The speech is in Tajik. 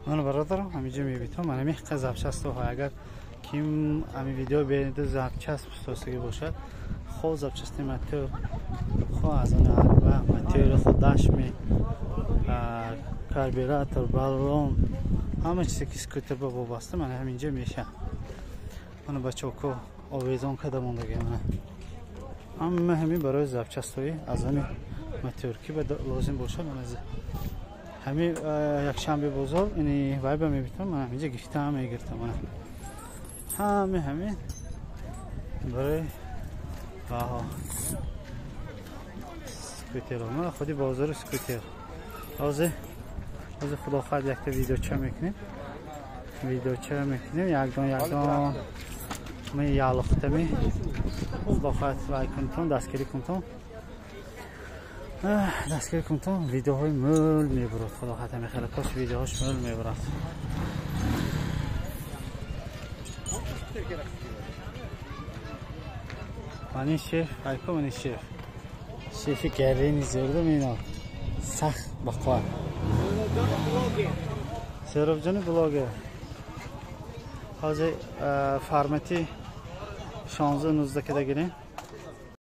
Ман бародарам ҳаминҷо мебитам, ман ҳамин қа запчастҳо, агар ким ҳамин видео бинеду запчаст пустосагӣ бошад, хо запчасти мотор, хо аз он арба мотори хо дашми карбюратор, баллон, ҳама чизе ки скутер ба вобаста, ман ҳаминҷо мешавад. Мана бачако овезон карда мондагӣ, мана ҳама ҳамин барои запчастҳои аз они мотор ки ба лозим бошад. Мана ҳамин якшанбе бозор ини вайба мебитам, ман ҳаминҷо гифта мегиртам. Мана ҳаме ҳамин барои ваҳо скутеро, мана худи бозори скутер. Ҳозир ҳозир худо хоҳад якта видеоча мекунем, видеоча мекунем, якдон якдон ме ялухтами, худо хоҳад лайк кунтон, дастгирӣ кунтон, дастгирӣ кунтон, видеоҳои мӯл мебурад. Худо хоҳад ҳамин хеле кош видеоҳош мӯл мебурад. Мани шеф, айко мани шеф. Шефи гарини зердум ино. Сахт бақват. Серобҷони блогер. Ҳозир формати 16-19 када гирем.